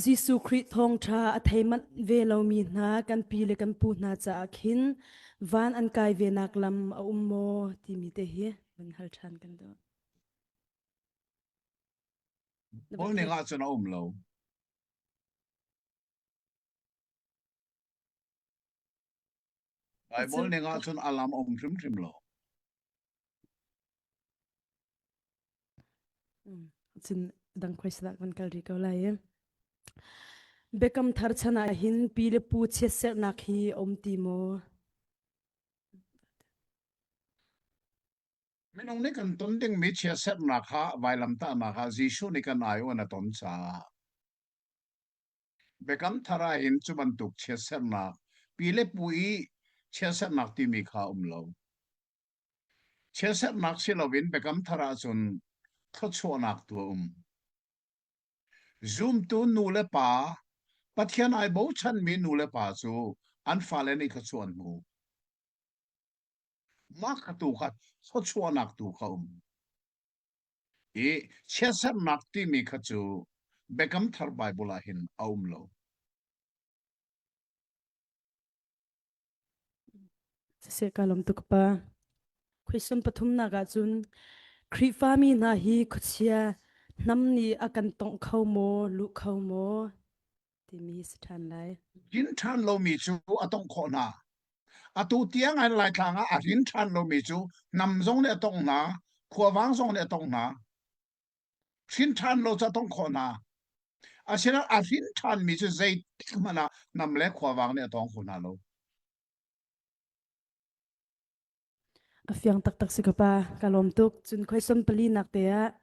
Jesuh Khrih thawngṭha a thei manh ve lomi hna kan pi le kan pu hna caah khin van an kai ve nak lam a um maw timi te hi van hal ṭhan kan duh. Paul ning ahcun a um lo. Bible ning ahcun a lam a um hrimhrim lo. Cun dang question ah kan kal rih ko lai i. Biakam thar chan ah hin pi le pu chiatserhnak hi a um ti maw? Minung nih kan ton dingmi chiatserhnak kha vailamtahnak ah Jesuh nih kan aiawh in a ton caah Biakam thar ah hin cu bantuk chiatserhnak pi le pu i chiatserhnak timi kha a um lo. Chiatserhnak si loin Biakam Thar ahcun thluachuahnak tu a um. Zumtu nu le pa, Pathian ai bochanmi nu le pa cu an fale nih thluachuah an hmu. Mah kha tu kha thluachuahnak tu kha um. I chiatserhnak timi kha cu Biakam Thar Bible ah hin a um lo. Siseh ka lawm tuk pa. Question pathumnak ahcun Khrihfami hna hi khuachia hnam nih a kan tongh kho maw, luh kho maw timi hi si ṭhan lai. Rin ṭhan lomi cu a tongh khawh hna. Atu tiang an Laitlang ah a rin ṭhan lomi cu hnam zong nih a tongh hna, khuavang zong nih a tongh hna. Hrin ṭhan lo cu a tongh khawh hna. Asinain a hrin ṭhanmi cu zeitik hmanh ah hnam le khuavang nih a tawng kho hna lo. A fiang taktak si ka pa, ka lawm tuk. Cun question pali nak te ah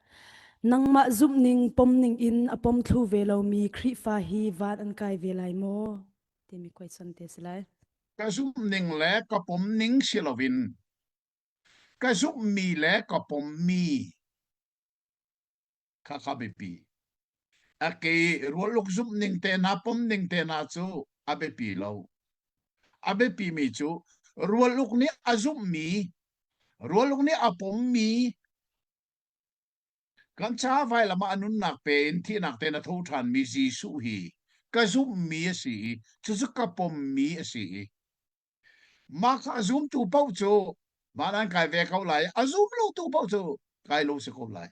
nangmah zumhning pomning in a pom thlu ve lomi Khrihfa hi van an kai ve lai maw? Timi question te si lai. Ka zumhning le ka pomning si loin ka zumhmi le ka pommi kha kha biapi. A ke rualuk zumh ning te hna pom ning te hna cu a biapi lo. A biapi mi cu rualuk nih a zumhmi, rualuk nih a pommi kan ca vailam ah a nunnak pe in thihnak te na tho ṭhanmi Jesuh hi ka zumhmi a si i cucu ka pommi a si i Mah kha a zumtu paoh cu van an kai ve ko lai. A zum lotu paoh cu kai lo si ko lai.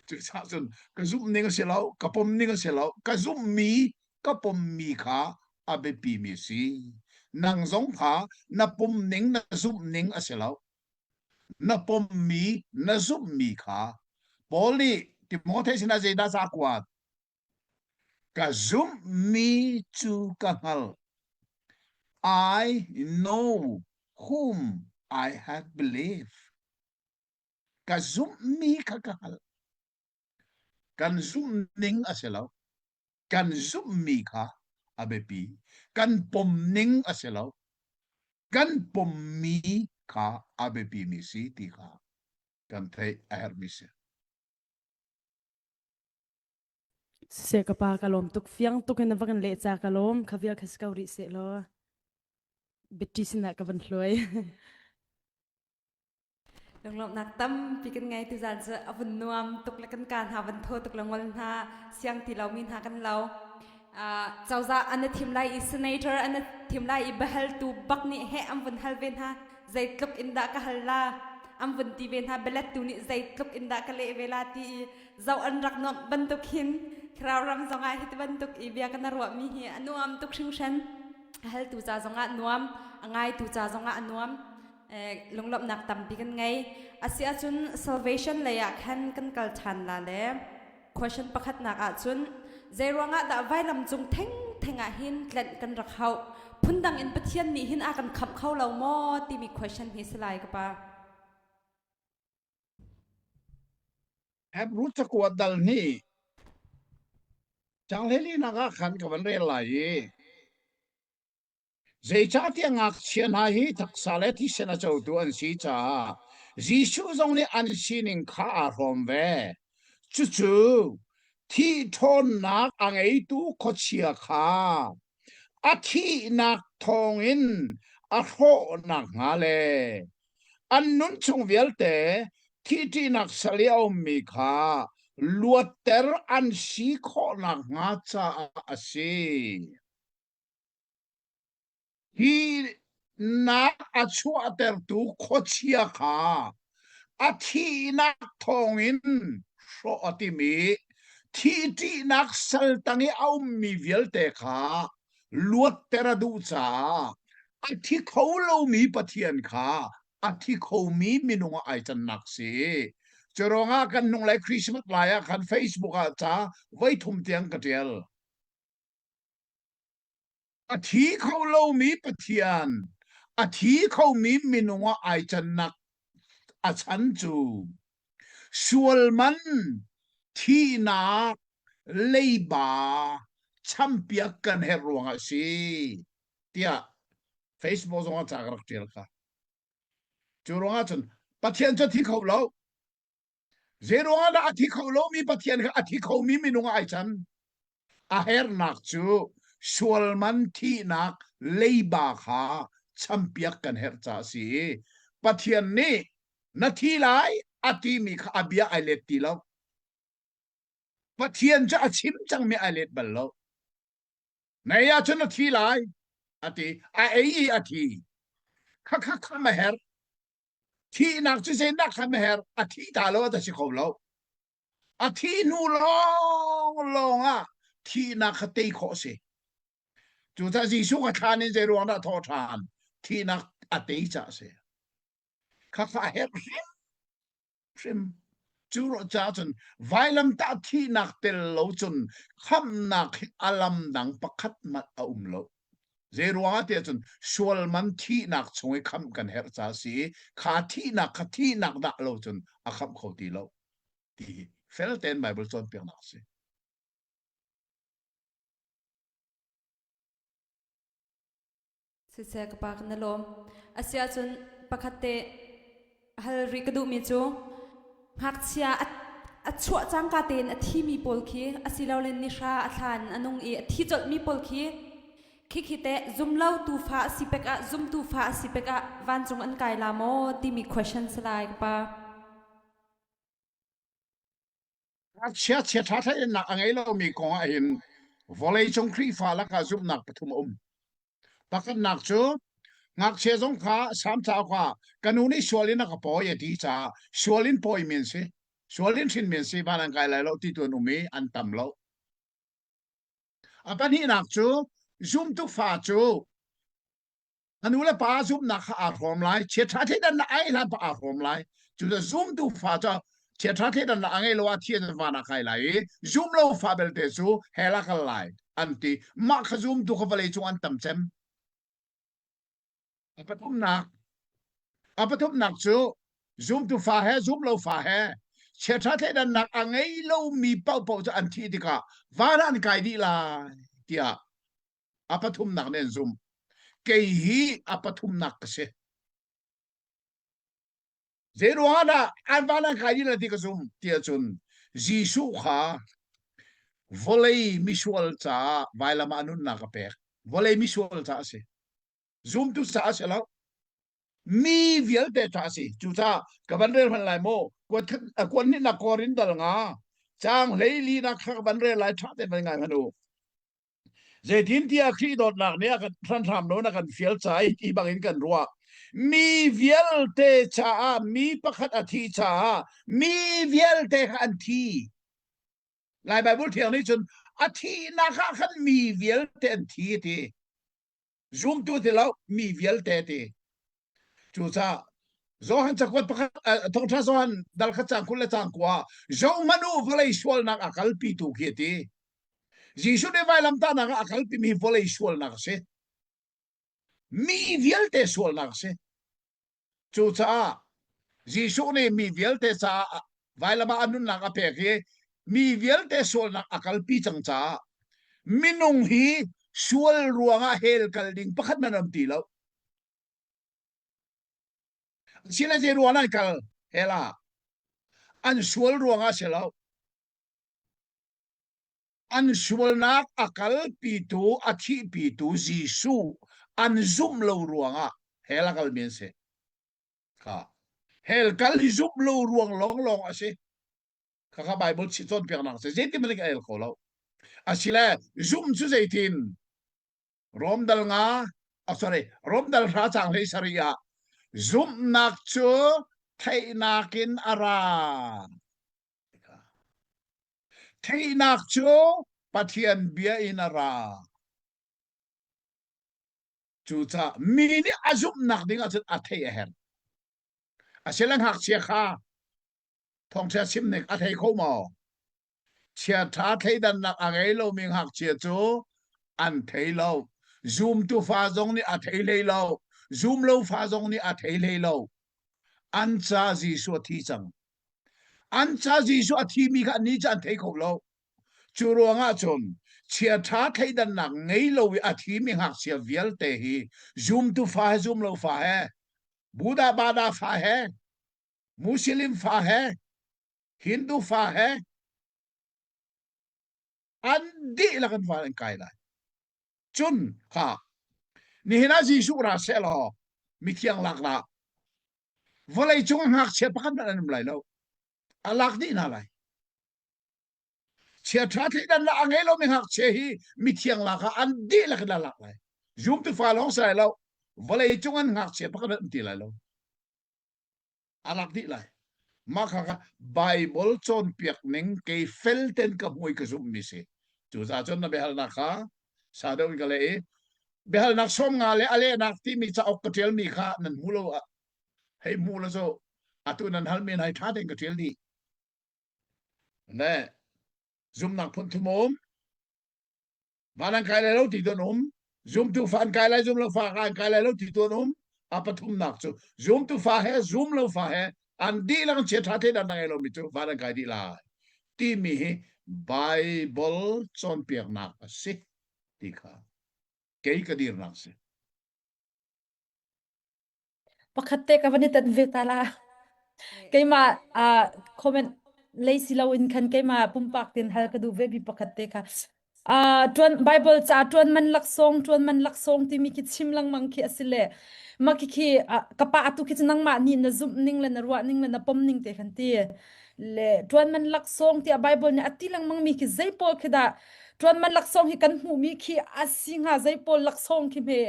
Cucaah cun ka zumh ning a si lo, ka pom ning a si lo, ka zumhmi, ka pommi kha a biapimi a si. Nang zong kha na pom ning, na zumh ning a si lo. Na pommi, na zumhmi kha Paul nih Timothea sinah zeidah ca kuat? Ka zumhmi cu ka hngalh. I know whom I have believed. Ka zumhmi kha ka hngalh. Kan zumhning a si lo. Kan zumhmi kha a biapi. Kan pomning a si lo. Kan pommi kha a biapimi si ti kha kan theih a herhmi si. Siseh ka pa ka lawm tuk fiang tuk in na va kan leh ca ka lawm kha vial kha si ko rih seh law bitti sinah ka van hluai. Lunglawmhnak tampi kan ngei tuzaan cu a vun nuam tuk le kan ka hna van thaw tuk le ngol hna siang ti lomi hna kan lo. Uh, cozah an thim lai i senator an thim lai i biahaltu bak nih he an vun hal ve hna zeitluk in dah ka hal la an vun ti ve hna bialettu nih zeitluk in dah ka leh ve la ti i zoh an rak nuamh bantuk hin thlarau ram zongah hi ti bantuk i bia kan ruahmi hi a nuam tuk hringhran a haltu ca zongah nuam a ngaitu ca zongah a nuam lunglawmhnak tampi kan ngei asi ahcun salvation lei ah khan kan kal ṭhan la le question pakhatnak ahcun zei ruangah dah vailam cung theng theng ah hin tlenh kan rak hauh phundang in Pathian nih hin a kan khamh kho lo maw timi question hi si lai ka pa Hebru cakuat dal hnih Changhleilinak ah khan ka van rel lai i zeicahtiah ngakchia hna hi taksa le thisen a cotu an si caah Jesuh zong nih an sining kha aa hrawm ve. Cucu thih ṭhawnnak a ngeitu khuachia kha a thihnak thawngin a hrawh nakhnga le an nun chung vialte. Thihṭihnak sal i a ummi kha luatter an si khawh nakhnga caah a si. Hi nak a chuahtertu khuachia kha a thihnak thawngin hrawh a tim i thihṭihnak sal tang i a ummi vialte kha luatter a duh caah a thi kho lomi Pathian kha a thi khomi minung ah ai cannak si. Cu ruangah kan hnunglei Christmas lai ah khan Facebook ah ca voi thum tiang ka ṭial. A thi kho lomi Pathian, a thi khomi minung ah ai cannak a chan cu sual man thihnak leiba champiak kan herh ruangah a si tiah Facebook zong ah ca ka rak ṭial kha. Cu ruangah cun Pathian cu a thi kho lo. Zei ruangah dah a thi kho lomi Pathian kha a thi khomi minung ah ai can? A hernak cu sualman thihnak leiba kha champiak kan herh caah a si i Pathian nih na thi lai a timi kha a bia ai let ti lo. Pathian cu a chim cangmi ai let bal lo. Nei ahcun a thi lai a ti. A ei i a thi. Kha kha kham a herh. Thihnak cu zeinak kha a herh. A thi ta lo a si kho lo. A thih hnu lawng lawng ah thihnak kha tei khawh a si. Cucaah Jesuh kha thlan in zei ruang dah thawh ṭhan? Thihnak a tei caah a si. Khakha a herh hrimhrim. Cu ruah caah cun vailamtah thihnak tel lo cun khamhnak hi a lam dang pakhat hmanh a um lo. Zei ruangah tiah cun sual man thihnak chung i khamh kan herh caah a si i kha thihnak kha thihnak dah lo cun a khamh kho ti lo. Ti hi fel tein Bible cawnpiaknak a si. Siseh ka pa kan na lawm. Asiahcun pakhat te hal rih ka duhmi cu ngakchia a, a chuah cangka tein a thimi pawl khi asilole nihra a thlan a nung i a thi colhmi pawl khi khikhi teh zumlo tu fa a si pek ah zumtu fa a si pek ah vancung an kai la maw timi question si lai ka pa. Ngakchia chiaṭha thleidannak a ngei lomi kong ah hin vawleicung Khrihfa lakah zumhnak pathum a um. Pakhatnak cu ngakchia zong kha Salm cauk ah ka nu nih sual in a ka pawi a ti caah sual in pawimi an si. Sual in hrinmi an si van an kai lai lo ti tu an um i an tam lo. A pahnihnak cu zumtu fa cu A nu le pa zumhnak kha aa hrawm lai. Chiaṭha thleidannak a ngeih hlan pa aa hrawm lai. Cu zumtu fa cu chiaṭha thleidannak a ngei lo ah thi an van ah kai lai i zum lo fa belte cu hell ah kal lai an ti. Mah kha zumtu kha vawlei cung an tam cem. A pathumnak a pathumnak cu zumtu fa he zum lo fa he chiaṭha thleidannak a ngei lomi paohpaoh cu an thih tikah van ah an kai dih lai tiah a pathumnak nih an zumh. Kei hi a pathumnak ka si. Zei ruangah dah an van an kai dih ti ka zum ti ahcun Jesuh kha vawlei misual caah vailam ah nunnak a pek. Vawlei misual caah a si. Zumtu caah a si lo. Mi vialte caah a si. Cucaah ka van rel hmanh lai maw? Kuan hnihnak Korin dal nga caang 14 nak kha ka van rel lai ṭha tein van ngai hmanh u. Zeitintiah Khrih dawtnak nih a kan hranhram lo na kan fial ca i ti bangin kan ruah. Mi vialte caah mi pakhat a thi caah mi vialte kha an thi. Lai Baibal thiang nih cun a thihnak ah khan mi vialte an thi a ti. Zumtu ti lo mi vialte ti. Cucaah Johan cakuat pakhat thawngṭha Johan dal khat cang 20 le cang kua zohhmanh u vawlei sualnak a kalpitu khi a ti. Jesuh nih vailamtahnak ah a kalpimi vawlei sualnak a si. Mi vialte sualnak a si. Cucaah Jesuh nih mi vialte caah vailam ah a nunnak a pek i mi vialte sualnak a kalpi cang caah minung hi sual ruangah hell kal ding pakhat hmanh an ti lo. Sile zei ruang an kal hell ah an sual ruangah si lo. An sualnak a kalpitu a thihpitu Jesuh an zumh lo ruangah hell a kalmi an si. Kha. Hell kal hi zumh lo ruang lawnglawng a si. Khakha Bible chi cawnpiaknak si. Zeitin hmanh ka el kho lo. Asile zumh cu zeitin? Rom dal nga, oh sorry, Rom dal hra cang hlei sari ah zumhnak cu theihnak in a ra. Theihnak cu Pathian bia in a ra. Cucaah mi nih a zumhnak ding ahcun a theih a herh. Asile ngakchia kha thawngṭha chim ning a thei kho maw? Chiaṭha thleidannak a ngei lomi ngakchia cu an thei lo. Zumtu fa zong nih a thei hlei lo. Zumlo fa zong nih a thei hlei lo. An ca Jesuh a thi cang. An ca Jesuh a thimi kha annih cu an thei kho lo. Cu ruangah cun chiaṭha thleidannak ngei lo i a thimi ngakchia vialte hi zumtu fa he zumlo fa he, Buddha Bada fa he, Muslim fa he, Hindu fa he, an dihlak in van an kai lai. Cun kha nihin ah Jesuh ra seh law mithiang lak la vawlei cung ah ngakchia pakhat hmanh an um lai lo. A lak dih hna lai. Chiaṭha thleidannak a ngei lomi ngakchia hi mithiang lak ah an dihlak in a lak lai. Zumtu fa lawng si lai lo. Vawlei cung an ngakchia pakhat an ti lai lo. A lak dih lai. Mah kha kha Bible cawnpiak ning kei fel ten ka hmui ka zumhmi si. Cucaah cun na biahalnak kha sa deuh in ka leh i biahalnak sawm nga le a lehnak timi cauk ka ṭialmi kha nan hmu lo hei hmu lo cu atu nan halmi hei ṭha tein ka ṭial dih. Ne zumnak phun thum um van an kai lai lo ti tu an um zumtu fa an kai lai zum lo fa an kai lai lo ti tu an um a pathumnak cu zumtu fa he zum lo fa he an dihlak chia tha the dan ngei lo mi cu van an kai dih lai timi hi Bible cawnpiaknak a si ti kha kei ka dirnak si Pakhat te ka van i tat ve ta la. Keimah uh, comment lei si loin khan keimah pumpak tin hal ka duh ve mi pakhat te kha. Uh, tuan Bible ca tuan man laksawng tuan man laksawng timi khi chim lengmang khi a si le ma khi khi uh, ka pa atu khi cu nangmah nih na zumh ning le na ruah ning le na pom ning te khan ti le tuan man laksawng tiah Bible nih a ti lengmang mi khi zei pawl khi dah tuan man laksawng hi kan hmuh mi khi a si hnga zei pawl laksawng khi hme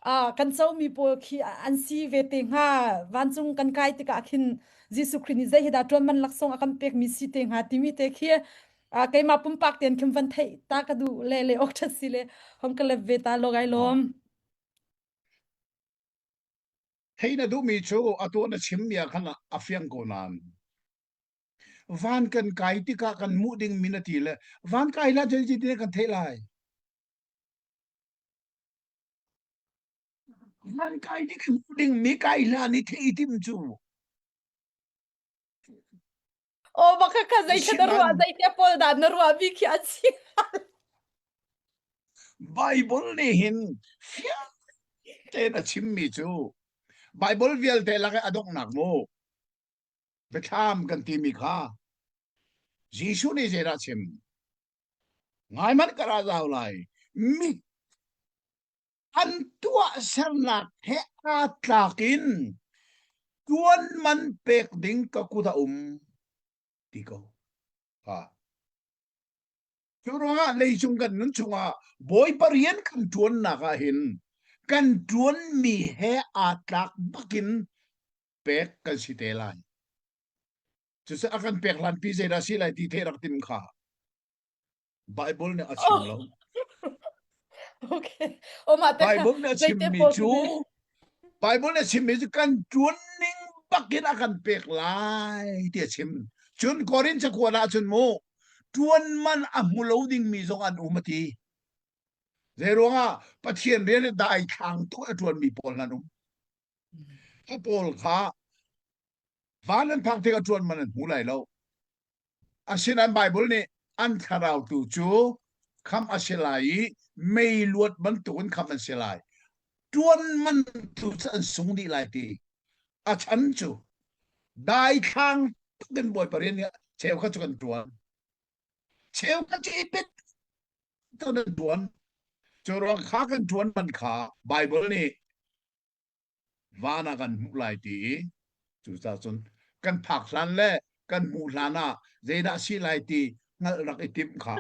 uh, kan comi pawl khi an si ve te hnga vancung kan kai tikah khin Jesuh Khrih nih zei hi dah ṭuan man laksawng a kan pekmi si te hnga timi te khi uh, keimah pumpak tein khin van theih ta ka duh le le ok ṭhat si le hong ka lep ve ta lo gai lawm Thei na duhmi cu atu na chimmi ah khan a fiang ko nain van kan kai tikah kan hmuh ding mi na ti le van kai la zei ti kan theih lai Van kai ding hmuh ding mi kai hlan i theih tim cu. Oh baka ka zei kha na ruah zei te pawl dah na ruah mi khi a si. Bible nih hin fiang tein a chimmi cu Bible vialte lak i a donghnak mu biathlam kan timi kha Jesuh nih zeidah a chim? Ngai hmanh ka ra zau lai. Mi an tuahsernak he aa tlak in tuan man pek ding ka kut a um ti ko. Ha. Cu ruangah leicung kan nun chungah Bawipa rian kan ṭuannak ah hin kan ṭuanmi he aa tlak bakin pek kan si te lai. Cucu a kan pek hlanpi zeidah si lai ti theih rak tim kha. Bible nih a chim lo. Okay. O mah te Bible nih a chimmi cu Bible nih a chimmi cu kan ṭuan ning bakin a kan pek lai ti a chim. Cun Korin cakuat ah cun mu ṭuan man a hmu lo dingmi zong an um a ti. Zei ruangah Pathian rian i daithlang tuk a ṭuanmi pawl an um. Kha pawl kha van an phak tikah ṭuan man an hmu lai lo. Asinain Baibal nih an thlarau tu cu khamh a si lai i mei luat bantukin khamh an si lai. Ṭuan man tu cu an sung dih lai ti. A chan cu daithlang tuk in Bawipa rian nih cheukhat cu kan ṭuan. Cheukhat cu i pet kan ṭuan. Cu ruang kha kan ṭuan man kha Baibal nih van ah kan hmuh lai ti i. Cucaah cun kan phak hlan le kan hmuh hlan ah zeidah si lai ti hngalh rak i timh kha.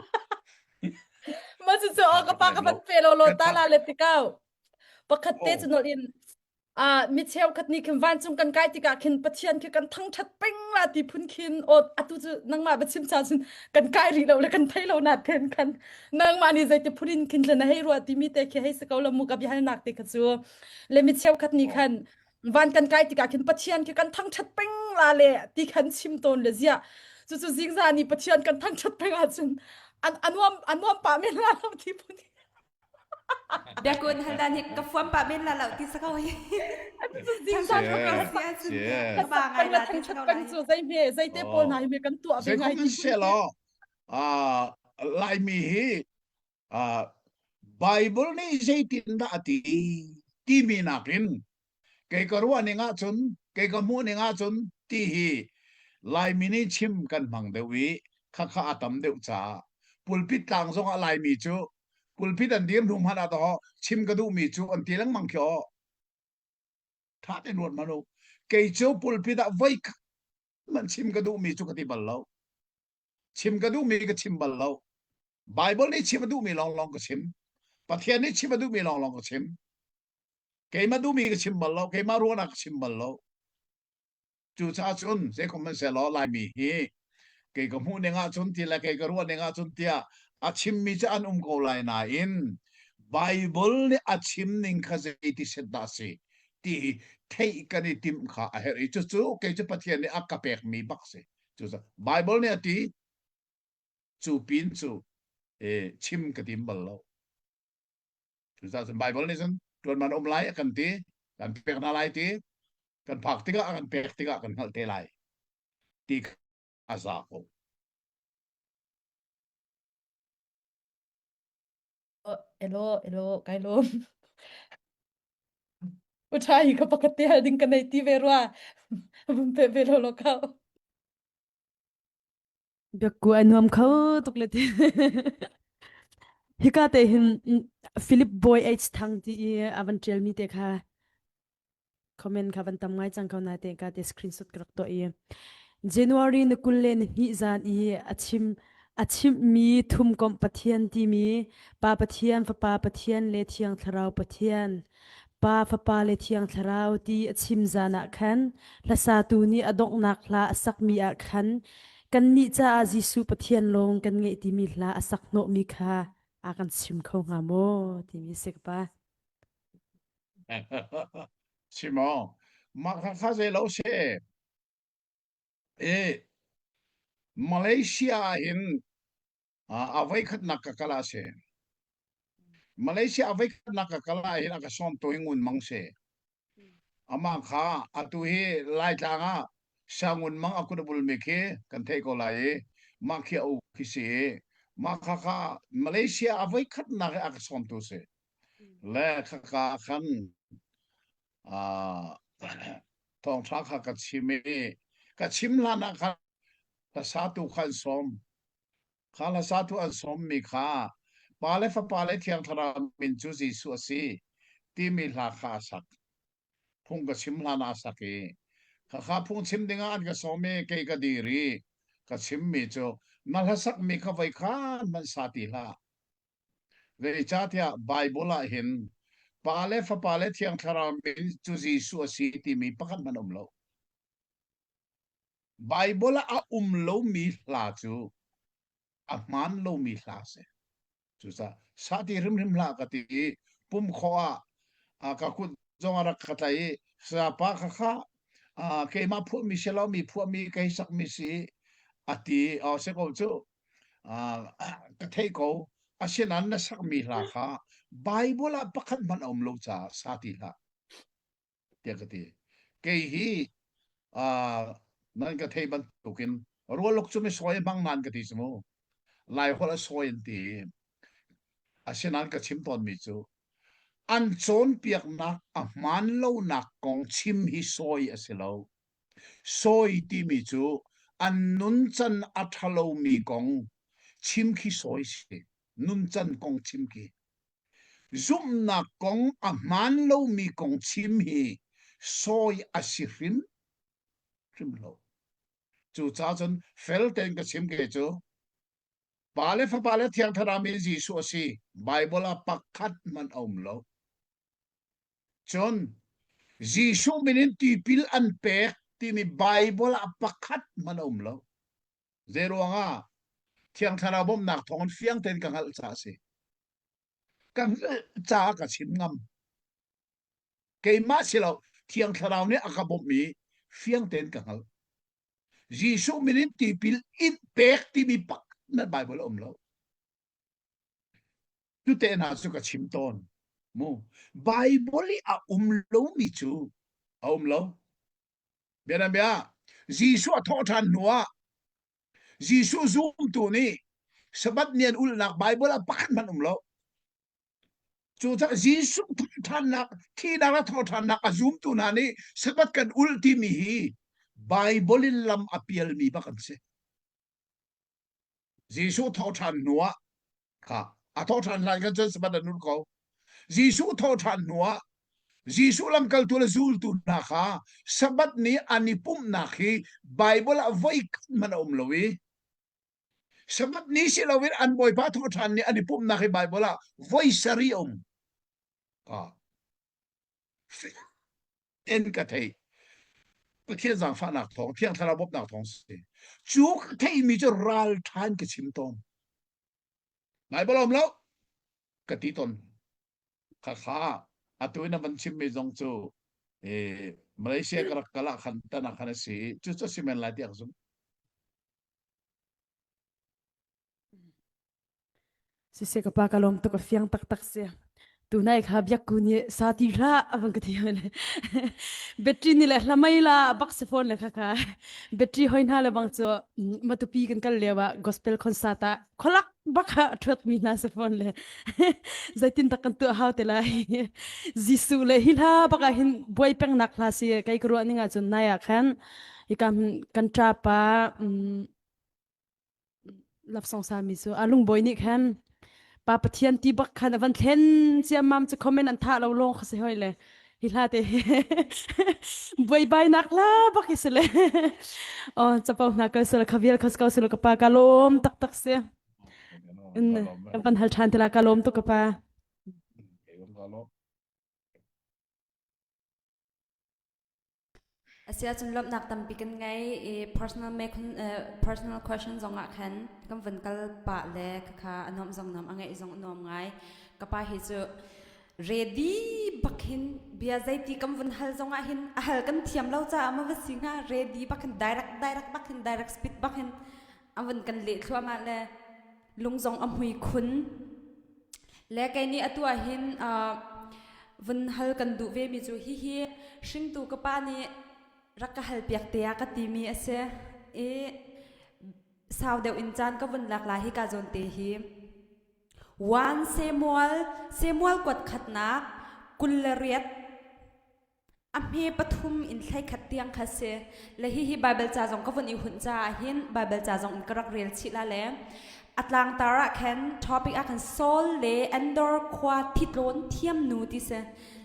Ma cu cu ka pa ka van pe lo lo ta la le tikau. Pakhat te cu nol in ah mi cheukhat nih khin vancung kan kai tikah khin Pathian khi kan thangṭhat peng la ti phun khin aw atu cu nangmah biachim cha cun kan kai rih lo le kan thei lo na ten khan nangmah nih zeiti phun in khin na hei ruah timi te khi hei si ko lo mu ka biahalnak te kha cu le mi cheukhat nih khan van kan kai tikah khin Pathian khi kan thangṭhat peng la le ti khan chim tawn le ziah cu cu zingza nih Pathian kan thangṭhat peng ahcun an anuam anuam pah men la lo ti phun Biakun hal dan hi ka fuam pah men la lo ti sa ko hi. Zingzan ka peng la thangṭhat peng cu zei hme zei te pawl hna hi me kan tuah ve ngai ti se lo Laimi hi Bible nih zeitin dah a ti timi nakin kei ka ruah ning ahcun kei ka hmuh ning ahcun ti hi Laimi nih chim kan hmang deuh i khakha a tam deuh caah pulpit tlang zong ah Laimi cu pulpit an dir hnu hmanh ah dawh chim ka duhmi cu an ti lengmang khi aw tha tein ruat hmanh u kei cu pulpit ah voi man chim ka duhmi cu ka ti bal lo chim ka duhmi ka chim bal lo Bible nih chim a duhmi lawnglawng ka chim Pathian nih chim a duhmi lawnglawng ka chim keimah duhmi ka chim bal lo keimah ruahnak ka chim bal lo cucaah cun zeikhom hmanhsehlaw Laimi hi kei ka hmuh ning ahcun ti le kei ka ruah ning ahcun tiah a chimmi cu an um ko lai nain Bible nih a chim ning kha zeiti set dah si ti theih kan i timh kha a herh i cucu kei cu Pathian nih a ka pekmi bak si cucaah Bible nih a ti cu pin cu eh, chim ka tim bal lo Cucaah cun Baibal nih cun ṭuan man um lai a kan ti, kan pek hna lai ti, kan phak tikah a kan pek tikah kan hngalh te lai ti a za ko. Elo, elo, kai lawm. Uṭha hi ka pakhat te hal ding ka nei ti ve rua. Vun pe ve lo lo kau. Biakku a nuam kho tuk le ti. Hika te hin Philip Boy H Thang ti i a van ṭialmi te kha comment kha van tam ngai cang ko na te ka te screenshot ka rak tuah i January ni 20 le ni hnih zan i a chim a chimhmi thumkomh Pathian timi Pa Pathian Fapa Pathian le Thiang Thlarau Pathian Pa, Fapa le Thiang Thlarau ti a chim zan ah khan hlasatu nih a donghnak hla a sakmi ah khan kannih caah Jesuh Pathian lawng kan ngeih timi hla a sak hnawhmi kha a kan chim kho hnga maw timi si ka pa. Chim aw. Mah kha kha zei lo si. E Malaysia ah hin a voikhatnak ka kal ah si. Malaysia a voikhatnak ka kal ah hin a ka sawm tu hi Ngun Mang si. Amah kha atu hi Laitlang ah Sangun Mang a kut a bulmi khi kan theih ko lai i mah khi a u khi si i mah kha kha Malaysia a voikhatnak hi a ka sawmtu si. Le khaka khan thawngṭha kha ka chim i ka chim hlan ah khan hlasatu kha an sawm. Kha hlasatu an sawmmi kha Pa le Fapa le Thiang Thlarau min cu Jesuh a si timi hla kha a sak. Phung ka chim hlan ah a sak i khakha phung chim dingah an ka sawm i kei ka dir i ka chimmi cu na hlasakmi kha voi khan hmanh sa ti hlah. Zeicahtiah Baibal ah hin Pa le Fapa le Thiang Thlarau min cu Jesuh a si timi pakhat hmanh a um lo. Baibal ah a um lomi hla cu a hmaan lomi hla a si. Cucaah sati hrimhrim hlah ka ti i pum khawh ah ka kut zong a rak ka tlaih i sapa kha kha keimah phuahmi si lo mi phuahmi kei sakmi si a ti aw si ko cu ka theih ko asinain na sakmi hla kha Baibal ah pakhat hmanh a um lo caah sa ti hlah tiah ka ti. Kei hi uh, nan ka thei bantukin rualuk cu mi sawi hmang nan ka ti cu mu. Lai holh a sawi an ti. Asinain ka chim tawnmi cu an cawnpiaknak a hmaan lonak kong chim hi sawi a si lo. Sawi timi cu an nuncan a ṭhalomi kong chim khi sawi si. Nuncan kong chim khi. Zumhnak kong a hmaan lomi kong chim hi sawi a si hrim. hrim lo. Cucaah cun fel tein ka chim ke cu Pa le Fapa le Thiang Thlarau min Jesuh a si. Bible ah pakhat hmanh a um lo. Cun Jesuh min in tipil an pek timi Bible ah pakhat hmanh a um lo. Zei ruangah Thiang Thlarau bawmhnak thawngin fiang tein ka hngalh caah a si. Ka hngalh caah ka chim ngam. Keimah si lo, Thiang Thlarau nih a ka bawmh i fiang tein ka hngalh. Jesuh min in tipil in pek timi pakhat na Bible a um lo. Tute hna cu ka chim tawn. Mu. Bible i a um lomi cu a um lo. Bianabia, Jesuh a thawh ṭhan hnuah Jesuh zumtu nih Sabbath ni an ulhnak Bible ah pakhat hmanh um lo. Cucaah Jesuh thawhṭhannak, thihnak le thawhṭhannak a zumtu hna nih Sabbath kan ulh timi hi Bible in lam a pialmi bak an si. Jesuh thawhṭhan hnuah kha a thawhṭhan hlan khan cun Sabbath an ulh ko. Jesuh thawhṭhan hnuah Jesuh lamkaltu le zultu hna kha Sabbath ni an i pumhnak hi Bible ah voikhat hmanh a um lo i Sabbath ni si loin an Bawipa thawhṭhan ni an i pumhnak hi Bible ah voi sarih a um. Ah. En ka thei. Pathian zaangfahnak thawng, Thiang Thlarau bawmhnak thawng si. Cu ka theihmi cu ral ṭhan ka chim tawn. Bible um lo ka ti tawn. Khakha atu in a van chimmi zong cu eh, Malaysia ka rak kal ah khan tan ah khan a si. Cu cu si men lai tiah ka zumh. Siseh ka pa ka lawm tuk a fiang taktak si. Tunai kha biak ku nih sa ti hlah avang ka ti le battery ni le hlamai la bak se phone le kha kha battery hoi hna le bang cu matupi kan kal lio ah gospel concert ah kholak bak ha thuat mi hna se phone le zeitin tak kan tu hau te lai Jesuh le hi hla bak ah hin buai peng nak hla si kai ka ruah ning ah cun nai ah khan hika kan ṭa pa lapsong sami cu a lungbawi nih khan pa pathian ti bak khan a van thlen ciammam cu comment an thah lo lawng kha si hoi le hi hla te hi buaibai nak la bak hi si le oh capo hna kal sel khavial khas ko sel ka pa ka lawm tak tak si in kan van hal than tila ka lawm tu ka pa Asiahcun lawmhnak tampi kan ngei i personal personal question zongah khan kan vun kal pah le khakha a nuamh zong nuam a ngeih zong a nuam ngai. Ka pa hi cu ready bak hin bia zeiti kan vun hal zongah hin a hal kan thiam lo caah ma va si hnga ready bak hin direct direct bak hin direct speed bak hin a vun kan leh thluahmah le lung zong a hmui khun. Le kei nih atu ah hin vun hal kan duh vemi cu hihi hringtu ka pa nih rak ka hal piak te ah ka timi a si i sau deuh in caan ka vun lak lai hi ka zawn te hi 1 Samuel Samuel kuat khatnak 28 A hme pathum in thlei khat tiang kha si. Le hihi Baibal ca zong ka vun i hunh caah hin Baibal ca zong in ka rak rel chih la le a tlangtar ah khan topic ah khan Saul le Endor khua thitlawn thiam nu ti si.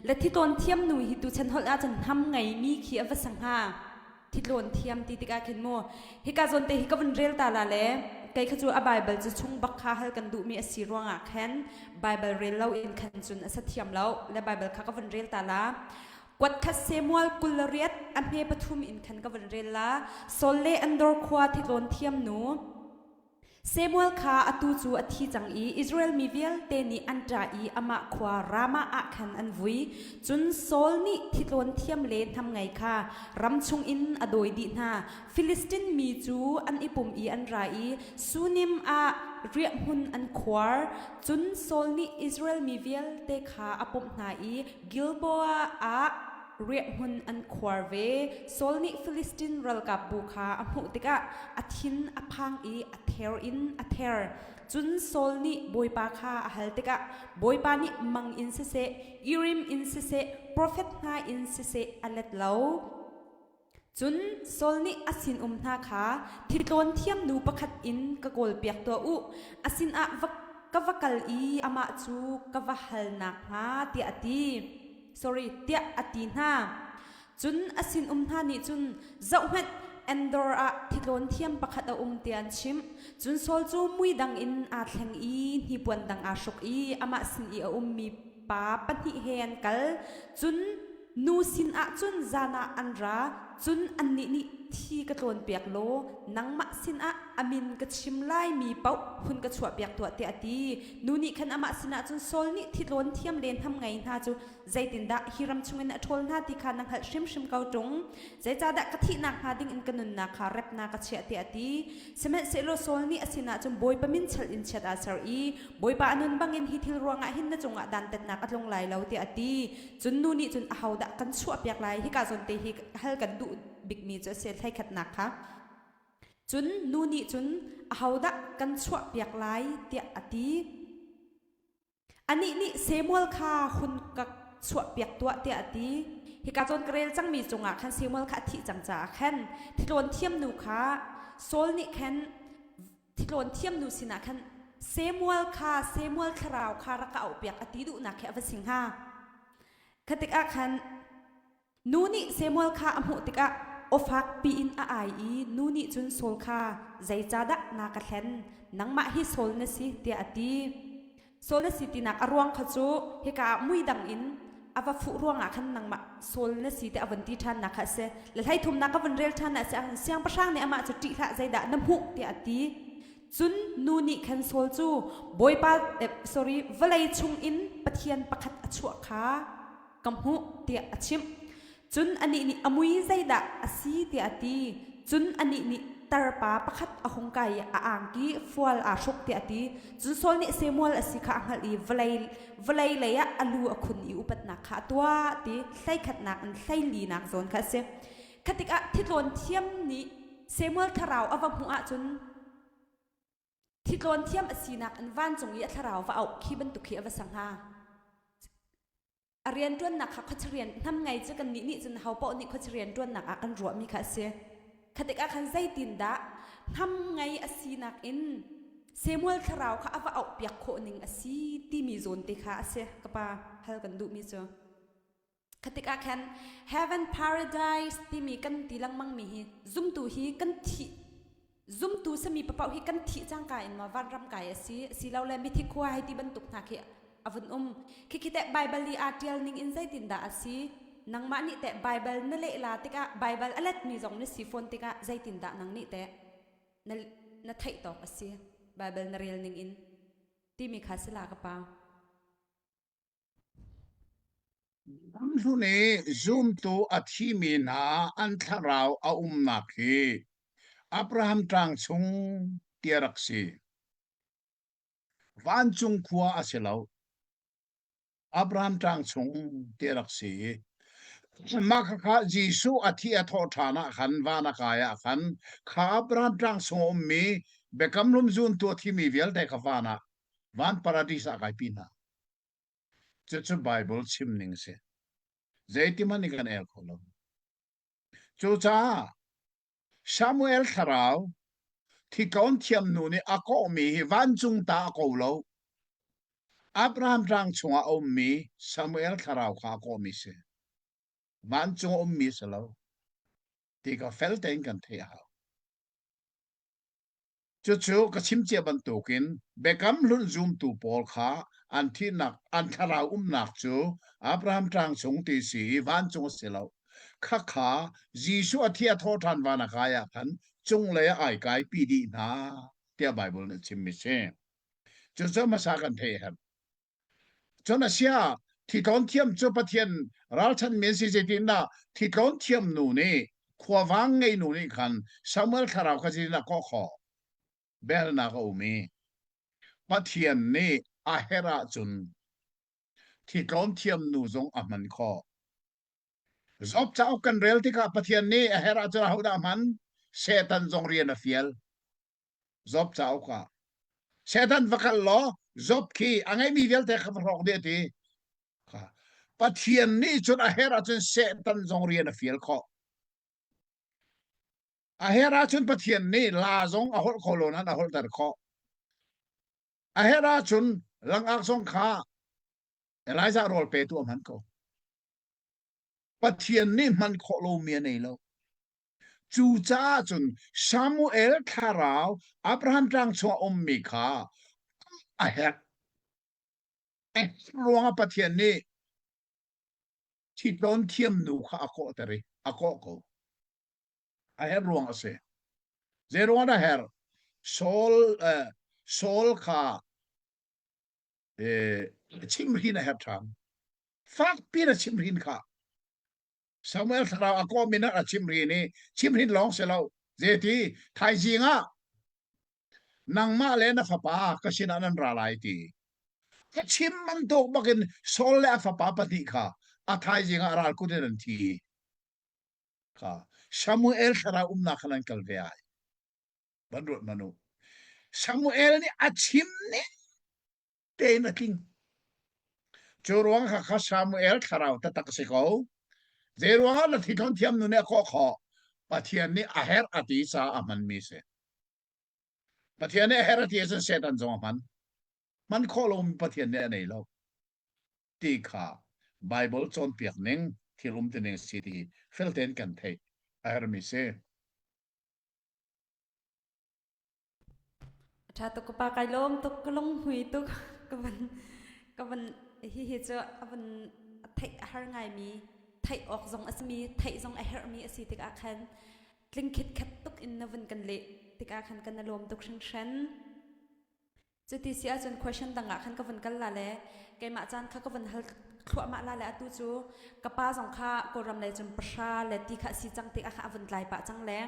Le thitlawn thiam nu hi tuchan holh ahcun hnam ngeimi khi a va si hnga. Thitlawn thiam ti tikah khin mu hika zawn te hi ka vun rel ta la le kei kha cu a Bible cu chung bak kha hal kan duhmi a si ruangah khan Bible rel lo in khan cun a sa thiam lo le Bible kha ka vun rel ta la kuat khat Samuel 28 a hme pathum in khan ka vun rel la Saul le Andor khua thitlawn thiam nu Samuel kha atu cu a thi cang i Israel mi vialte nih an ṭah i amah khua Ramah ah khan an vui. Cun Saul nih thitlawn thiam le hnamngei kha ram chungin a dawi dih hna. Filistin mi cu an i pum i an ra i Sunim ah riahhmun an khuar. Cun Saul nih Israel mi vialte kha a pumh hna i Gilboa ah riahhmun an khuar ve. Saul nih Filistin ralkapbu kha a hmuh tikah a thin a phang i a ther in a ther. Cun Saul nih Bawipa kha a hal tikah Bawipa nih mang in siseh, Urim in siseh, profet hna in siseh a let lo. Cun Saul nih a sinum hna kha thitlawn thiam nu pakhat in ka kawlpiak tuah u, a sinah va ka va kal i amah cu ka va hal nakhnga tiah a ti. Sorry, tiah a ti hna. Cun a sinum hna nih cun, Zohhmanh, Endor ah thitlawn thiam pakhat a um tiah an chimh. Cun Saul cu mui dang in aa thleng i hnipuan dang aa hruk i amah sin i a ummi pa pahnih he an kal. Cun nu sinah cun zan ah an ra, cun annih nih thi ka tlawnpiak law nangmah sinah a min ka chim laimi paoh hun ka chuahpiak tuah tiah a ti. Nu nih khan amah sinah cun Saul nih thitlawn thiam le hnam ngei hna cu zeitindah hi ram chungin a ṭhawl hna ti kha na hngalh hrimhrim ko ṭung. Zeicahdah ka thih nakhnga dingin ka nunnak kha rep na ka chiah tiah a ti. Sihmanhsehlaw Saul nih a sinah cun Bawipa min chalh in chiat aa ser i Bawipa a nun bangin hi thil ruangah hin na cungah dantatnak a tlung lai lo tiah a ti. Cun nu nih cun ahodah kan chuahpiak lai hika zawn te hi hal kan duh bikmi cu a si hleikhatnak kha. Cun nu nih cun ahodah kan chuahpiak lai tiah a ti. Anih nih Samuel kha hun ka chuahpiak tuah tiah a ti. Hika zawn ka rel cangmi cungah khan Samuel kha a thih cang caah khan thitlawn thiamnu kha Saul nih khan thitlawn thiamnu sinah khan Samuel kha Samuel thlarau kha rak ka auhpiak a ti duhnak khi a va si hnga. Kha tikah khan Nu nih Samuel kha a hmuh tikah aw fakpi in a ai i nu nih cun Saul kha zeicahdah na ka hlen? Nangmah hi Saul na si tiah a ti. Saul na si tinak a ruang kha cu hika ah mui dang in a va fuh ruangah khan nangmah Saul na si tiah a vun ti ṭhannak kha a si. Le hleithumnak ka vun rel ṭhan ah si siangpahrang nih amah cu ṭih hlah zeidah na hmuh tiah a ti. Cun nu nih khan Saul cu Bawipa eh, sorry vawlei chungin Pathian pakhat a chuah kha ka hmuh tiah a chimh. Cun anih nih a mui zeidah a si tiah a ti. Cun anih nih tarpa pakhat a hung kai i a angki fual aa hruk tiah a ti. Cun Saul nih Samuel a si kha a hngalh i vawlei vawlei lei ah a lu a khun i upatnak kha a tuah ti hleikhatnak in hleilinak zawn kha a si. Kha tikah thitlawn thiam nih Samuel thlarau a va hmuh ahcun thitlawn thiam a sinak in vancung i a thlarau va auh khi bantuk khi a va sa hnga. A rianṭuannak kha khuachia rian hnam ngei cu kannih nih cun ho paoh nih khuachia rianṭuannak ah kan ruahmi kha a si. Kha tikah khan zeitindah hnam ngei a sinak in Samuel thlarau kha a va auhpiak khawh ning a si timi zawn te kha a si ka pa hal kan duhmi cu. Kha tikah khan heaven paradise timi kan ti lengmangmi hi zumtu hi kan thih zumtu sami papaoh hi kan thih cangka in maw vanram kai a si asilole mithi khua hei ti bantuk hna khi a vun um khikhi teh Bible i aa ṭial ning in zeitindah a si nangmah nih teh Bible na leh la tikah Bible a letmi zong na si fawn tikah zeitindah nang nih teh na na theih tawk a si Bible na rel ning in timi kha si la ka pa Lamhlun i zumtu a thimi hna an thlarau a umnak hi Abraham tlang chung ti a rak si. Vancung khua a si lo. Abraham tlang chung ti a rak si. Mah khakha Jesuh a thi a thawh ṭhan ah khan van a kai ah khan kha Abraham tlang chung a ummi biakam hlum zuntu a thimi vialte kha van ah van paradis ah kai pi hna. Cucu Baibal chim ning a si. Zeitihmanh nih kan el kho lo. Cucaah Samuel thlarau thitlawn thiam nu nih a kawhmi hi vancung ta a ko lo. Abraham tlang chungah a ummi Samuel thlarau kha a kawhmi si. Vancung a ummi si lo. Ti ka fel tein kan theih a hau. Cucu ka chim cia bantukin Biakam Hlun zumtu pawl kha an thihnak an thlarau umnak cu Abraham tlang chung ti si i vancung a si lo. Khakha Jesuh a thi a thawh ṭhan van a kai ah khan cunglei ah ai kai pi dih hna tiah Baibal nih a chimmi si. Cucu hmasa kan theih a herh. Cun a sia thitlawn thiam cu Pathian ralchanmi an si zeitindah thitlawn thiam nu nih khuavang ngei nu nih khan Samuel thlarau kha zeitindah kawh khawh belnak a um i Pathian nih a herh ahcun thitlawn thiam nu zong a hman khawh. Job cauk kan rel tikah Pathian nih a herh ahcun ahodah a hman? Satan zong rian a fial. Job cauk ah Satan va kal law Job khi a ngeihmi vialte kha va hrawk dih a ti. Pathian nih cun a herh ahcun Satan zong rian a fial khawh. A herh ahcun Pathian nih la zong a holh kho lo nain a holhter khawh. A herh ahcun langak zong kha Elijah rawl petu a hman ko. Pathian nih hman khawh lomi a nei lo. Cucaah cun Samuel thlarau Abraham tlang chungah ummi kha a herh. Ruangah Pathian nih thitlawn thiam nu kha a kawhter i a kawh ko. A herh ruang a si. Zei ruang dah a herh? Saul, eh, Saul kha eh, chimhrin a herh ṭhan. Fakpi in a chimhrin kha. Samuel thlarau a kawh min a chimhrin i chimhrin lawng si lo. Zeiti thaizing ah nangmah le na fapa ka sinah nan ra lai ti. A chim bantuk bakin Saul le a fapa pahnih kha a thaizing ah ral kut in an thi. Kha Samuel thlarau umnak khan an kal ve ai. Van ruat hmanh u. Samuel nih a chim ning tein a tling. Cu ruang kha kha Samuel thlarau taktak a si ko. Zei ruangah na thithlawn thiam nu nih a kawh khawh? Pathian nih a herh a ti caah a hmanmi si. Pathian nih a herh a ti ahcun Satan zong a hman. Hman khawh lomi Pathian nih a nei lo. Ti kha Bible cawnpiak ning thil um tining si ti fel tein kan theih a herhmi si. Ṭha tuk ka pa kai lawm tuk ka lung hmui tuk ka van ka van hihi cu a van theih a har ngaimi theih awk zong a simi theih zong a herhmi a si tikah khan tling khitkhat tuk in na vun kan leh tikah khan kan i lawm tuk hringhran. Cuti si ahcun question dang ah khan ka vun kal la le keimah caan kha ka vun hal thluahmah la le atu cu ka pa zong kha Kawlram lei cun pahra le ti kha a si cang tikah kha a vun tlai pah cang le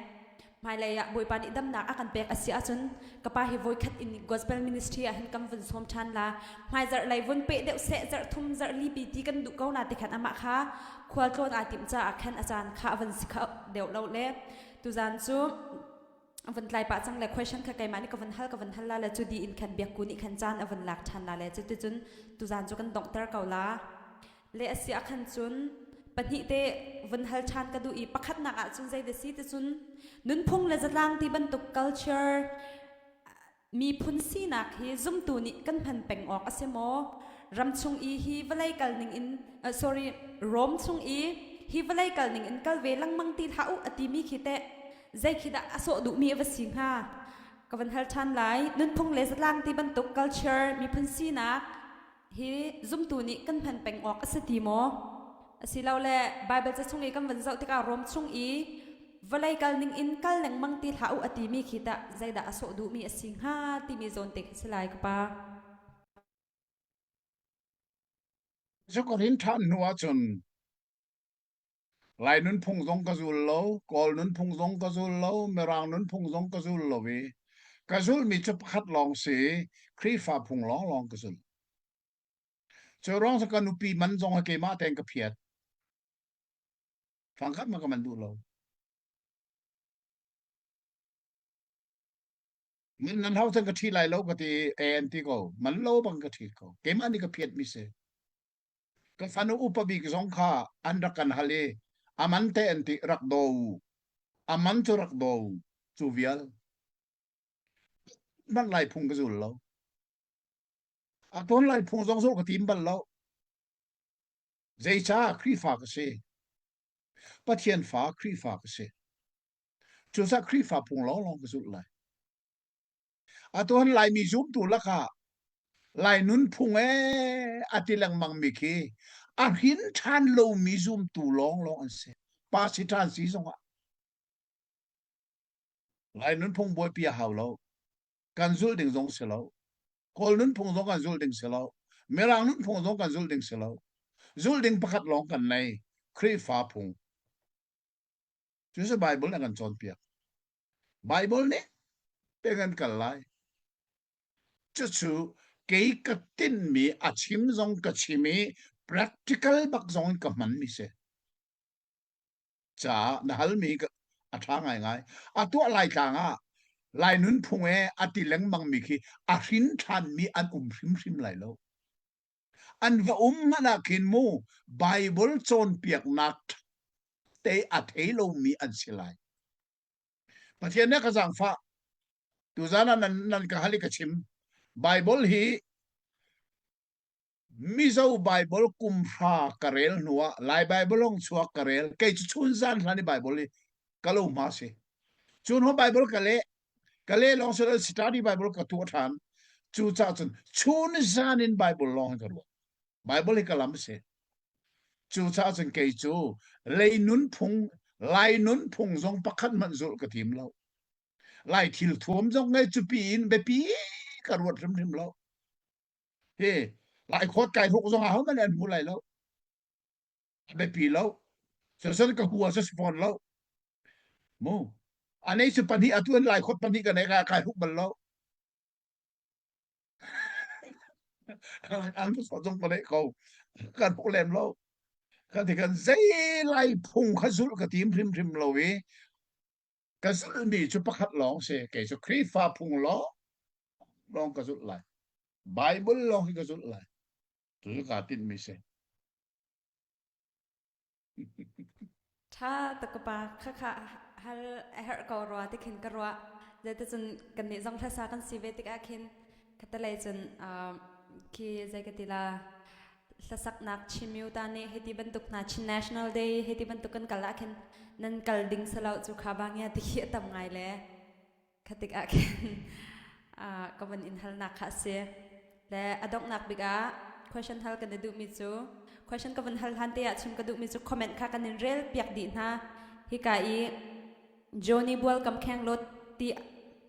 hmailei ah Bawipa nih damnak a kan pek a si ahcun ka pa hi voikhat in gospel ministry ah hin kan vun sawm ṭhan la hmaizarh lei vun peh deuh seh zarh thum zarh li pi ti kan duh ko na ti khan amah kha khualtlawn aa timh caah khan a caan kha a vun si kho deuh lo le tuzan cu van tlai pah cang le question kha keimah nih ka van hal ka van hal la le cu di in khan biakku nih khan caan a van lak ṭhan la le cuticun tuzan cu kan donghter ko la le a si ah khan cun pahnih te vun hal ṭhan ka duh i pakhatnak ah cun zei da si ti cun nunphung le zatlang ti bantuk culture miphun sinak hi zumtu nih kan hman peng awk a si maw ram chung i hi vawlei kal ning in uh, sorry Rom chung i hi vawlei kal ning in kal ve lengmang ti hlah u a timi khi teh zei khi dah a sawh duhmi a va si hnga ka van hal ṭhan lai nunphung le zatlang ti bantuk culture miphun sinak hi zumtu nih kan hman peng awk a si ti maw asilole Bible ca chung i kan van zoh tikah Rom chung i vawlei kal ning in kal lengmang ti hlah u a timi khi tah zeidah a sawh duhmi a si hnga timi zawn te khi si lai ka pa. Cu ka rin ṭhan hnu ahcun Lai nunphung zong ka zul lo, Kawl nunphung zong ka zul lo, Mirang nunphung zong ka zul lo i ka zulmi cu pakhat lawng si i Khrihfa phung lawnglawng ka zul. Cu ruang cu ka nupi man zong hi keimah tein ka phiat. Fangkhat ma ka man duh lo. Man nan hau cun ka ṭhi lai lo ka ti i an ti ko. Man lo bang ka ṭhi ko. Keimah nih ka phiat mi si. Ka fanu upa bik zong kha an rak kan hal i a man te an ti rak daw u. A man cu rak daw u. Cu vial. Man lai phung ka zul lo. A ton lai phung zong zul ka tim bal lo. Zeicah Khrihfa ka si? Pathian fa Khrihfa ka si. Cucaah Khrihfa phung lawnglawng ka zulh lai. Atu han Laimi zumtu lakah Lai nunphung ee a ti lengmang mi khi a hrin ṭhan lomi zumtu lawnglawng an si. Pa si ṭhan si zongah. Lai nunphung buaipi a hau lo. Kan zulh ding zong si lo. Kawl nunphung zong kan zulh ding si lo. Mirang nunphung zong kan zulh ding si lo. Zulh ding pakhat lawng kan nei. Khrihfa phung. Cu cu Bible nih a kan cawnpiak. Bible nih te kan kal lai. Cucu kei ka tinhmi a chim zong ka chim i practical bak zong in ka hmanmi si. Caah na halmi a ṭha ngaingai. A tuah lai tlang ah Lai nunphung e a ti lengmang mi khi a hrin ṭhanmi an um hrimhrim lai lo. An va um hmanh ah khin mu Bible cawnpiaknak te a thei lomi an si lai. Pathian nih ka zaangfah. Tuzan ah nan, nan ka hal i ka chim. Bible hi Mizo Bible kum hra ka rel hnuah Lai Bible lawng chuak ka rel. Kei cu chun zan hlan i Bible i ka lo hma si. Cun ho Bible ka leh ka leh lawng si lo study Bible ka tuah ṭhan. Cu caah cun chun zan in Bible lawng hi ka ruat. Bible hi ka lam si. Cu caah cun kei cu lei nunphung Lai nunphung zong pakhat hmanh zulh ka tim lo. Lai thil thuam zong ngei cupi in biapi ka ruat hrimhrim lo. Hi Lai khawt kai hruk zong ahohmanh an hmu lai lo. A biapi lo. Cucun ka hua cu si fawn lo. Mu. Anei cu pahnih atu an lai khawt pahnih ka nei ka kai hruk bal lo. An zong ka nei ko. Kan hruk lem lo. Kan ti kan zei lai phung kha zulh ka tim hrimhrim lo i ka zulhmi cu pakhat lawng si. Kei cu Khrihfa phung lawng lawng ka zulh lai. Bible lawng hi ka zulh lai. Cu kaa tinhmi si. Ṭha tuk ka pa khakha hal a herh ko rua ti khin ka ruah. Zeicun kannih zong hlasa kan si ve tikah khin khatalei cun khi zei ka ti la hlasaknak Chimyu ta nih hiti bantuk hna Chin National Day hiti bantuk kan kal ah khin nan kal ding salo cu kha bangia ti khi a tam ngai le Kha tikah khin ka van in halnak kha a si. Le a donghnak bik ah question hal kan i duhmi cu question ka van hal hlan te ah chim ka duhmi cu comment kha kan in rel piak dih hna. Hika i Johnny Bual kam kheng lot ti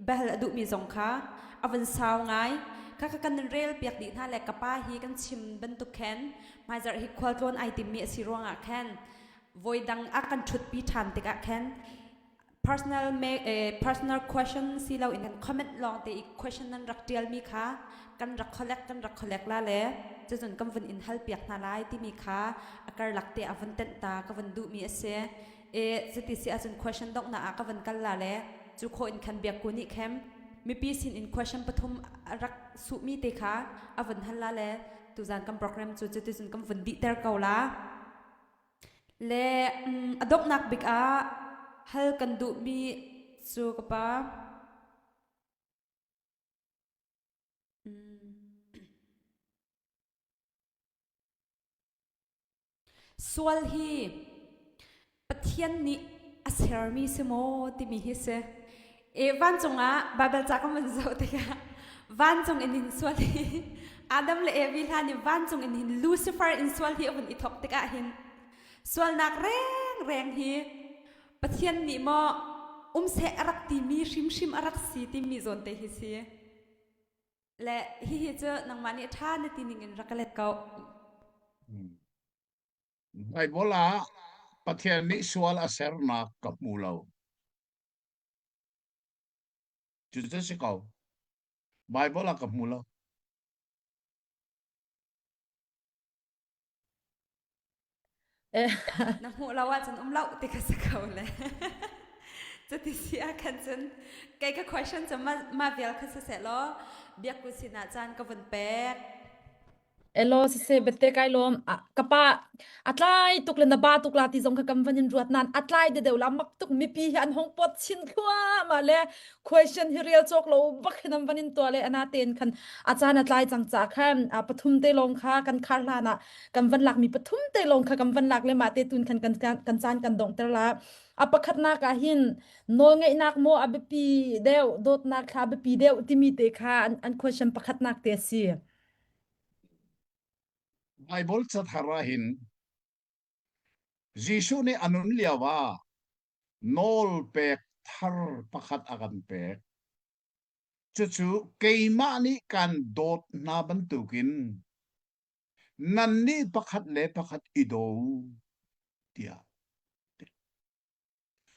behal a duhmi zong kha a van sau ngai. Kha kha kan in rel piak dih hna le ka pa hi kan chim bantuk khen hmaizarh hi khualtlawn ai timmi a si ruangah khan voi dang a kan ṭhutpi ṭhan tikah khan personal eh, personal question si lo in kan comment lawng te i question nan rak tial mi kha kan rak collect kan rak collect la le cun kan vun in hal piak hna lai timi kha a karlak te a vun tenh ta ka vun duh mi a si e cuti si ahcun question dongh na ah ka vun kal la le cu kho in khan biak ku nih khem mipi sin in question pathum rak suh mi te kha a vun hal la le tuzan kan program cu cuti cun kan vun dih ter ko la Le a donghnak bik ah hal kan duhmi cu ka pa. Sual hi Pathian nih a sermi si maw timi hi si. E vancung ah Baibal ca kan van zoh tikah vancung in hin sual hi Adam le Evi hlan i vancung in hin Lucifer in sual hi a vun i thawk tikah hin sualnak rengreng hi Pathian nih maw um seh a rak timi hrimhrim a rak si timi zawn te hi si. Le hihi cu nangmah nih ṭha na ti ning in rak ka let ko. Bible ah Pathian nih sual a sernak ka hmu lo. Cucu si ko. Bible ah ka hmu lo. Na hmuh lo ahcun um lo ti kha si ko le. Cuti si ah khan cun kei ka question cu ma vial kha si seh law biakku sinah caan ka vun pek. Elaw siseh biate kai lawm ka pa a tlai tuk le na ba tuk la ti zong kha kan van in ruat nan a tlai de deuh la mak tuk mipi hi an hong pot chin thluahmah le question hi real cawk lo bak hin an van in tua le ana ten khan a caan a tlai cang ca khan pathum te lawng kha kan khar hlan ah kan van lak mi pathum te lawng kha kan van lak le mah te tun khan kan kan caan kan dongter la a pakhatnak ah hin nawlngeihnak maw a biapi deuh dawtnak thla biapi deuh timi te kha an question pakhatnak te a si. Bible cathar ah hin Jesuh nih a nun lio ah nawl pek thar pakhat a kan pek. Cucu keimah nih kan dawt hna bantukin nannih pakhat le pakhat i daw u tiah.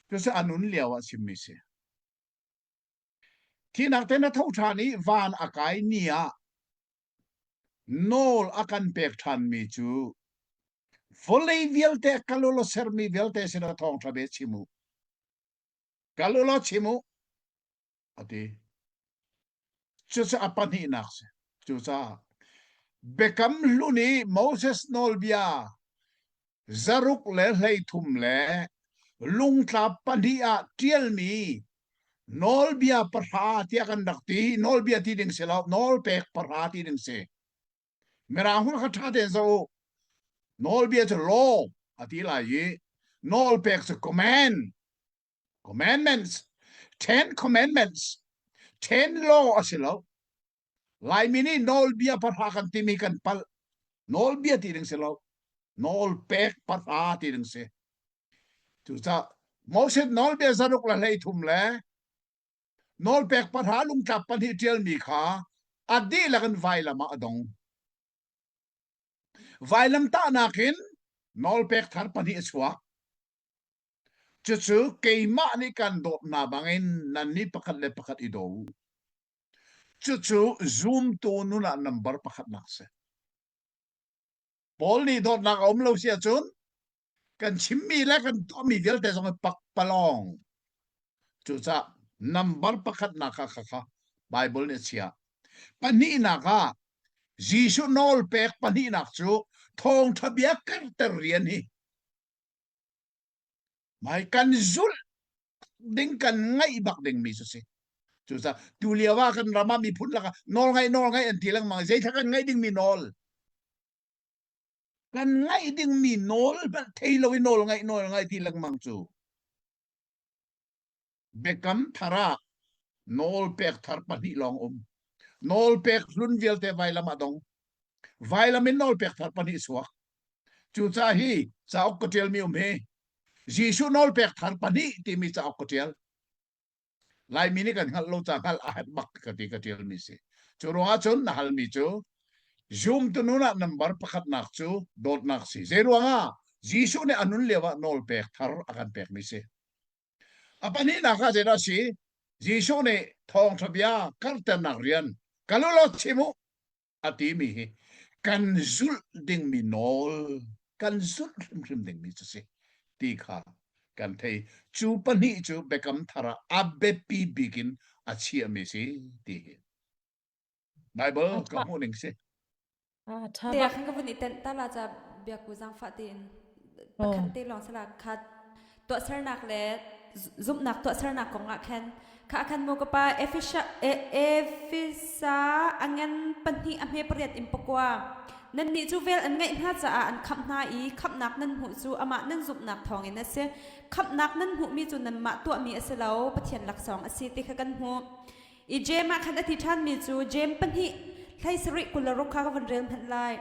Cucu a nun lio ah chimmi si. Thihnak te na tho ṭhan i van a kai ni ah nawl a kan pek ṭhanmi cu vawlei vialte kal u law sermi vialte sinah thawngṭha bia chim u. Kal u law chim u, a ti. Cucu a pahnihnak si. Cucaah Biakam Hlun i Moses nawlbia zaruk le 13 le lungtla pahnih ah ṭialmi nawlbia pahra tiah kan rak ti. Nawlbia ti ding si lo, nawlpek pahra ti ding si. Mirang hun kha ṭha tein zoh u. Nawlbia cu law a ti lai i nawlpek cu command. Commandments. Ten commandments. Ten law a si lo. Laimi nih nawlbia pahra kan timi kan palh. Nawlbia ti ding si lo. Nawlpek pahra ti ding si. Cucaah Moses nawlbia zaruk le 13 le nawlpek pahra lungtlap pahnih ṭialmi kha a dihlak in vailam ah a dong. Vailam tahnak in nawlpek thar pahnih a chuak. Cucu keimah nih kan dawt hna bangin nannih pakhat le pakhat i daw u. Cucu zumtu nun ah nambar pakhatnak a si. Paul nih dawtnak a um lo si ahcun kan chimmi le kan tuahmi vialte zong hi pakpalawng. Cucaah nambar pakhatnak kha kha kha Bible nih a chiah. Pahnihnak ah Jesuh nawl pek pahnihnak cu thawngṭha bia karter rian hi mai kan zulh ding kan ngaih bak dingmi cu si. Cucaah tu lio ah kan ram ah miphun lakah nawl ngaih nawl ngaih an ti lengmang. Zeithla kan ngaih dingmi nawl? Kan ngaih dingmi nawl hmanh thei lo i nawl ngaih nawl ngaih ti lengmang cu. Biakam thar ah nawl pek thar pahnih lawng um. Nawl pek hlun vialte vailam ah dong. Vailam in nawl pek thar pahnih suak. Cucaah hi cauk ka ṭialmi um hi Jesuh nawl pek thar pahnih timi cauk ka ṭial. Laimi nih kan hngalh lo ca hngalh a herh bak ka ti ka ṭialmi si. Cu ruangah cun na halmi cu zumtu nun ah nambar pakhatnak cu dawtnak si. Zei ruangah Jesuh nih a nun lio ah nawl pek thar a kan pekmi si. A pahnihnak ah zeidah a si? Jesuh nih thawngṭha bia karhternak rian kal u law chim u a timi hi kan zulh dingmi nawl kan zulh hrimhrim dingmi cu si ti kha kan thei. Cu pahnih cu biakam thar ah a biapi bik in a chiahmi si ti hi Bible ka hmuh ning si. Te khan ka vun i tenh ta la ca biaku zaangfah tein pakhat te lawng sala kha tuahsernak le zumhnak tuahsernak kong ah khan kha khan mu ka pa Efesa Efesa angen pahnih a hme pariat in pakua nannih cu vel an ngeih hna caah an khamh hna i khamhnak nan hmuh cu amah nan zumhnak thawngin a si khamhnak nan hmuhmi cu nanmah tuahmi a si lo Pathian laksawng a si ti kha kan hmuh I Jeim ah khan a ti ṭhanmi cu Jeim pahnih hlei sarih 26 kha ka vun rel hmanh lai.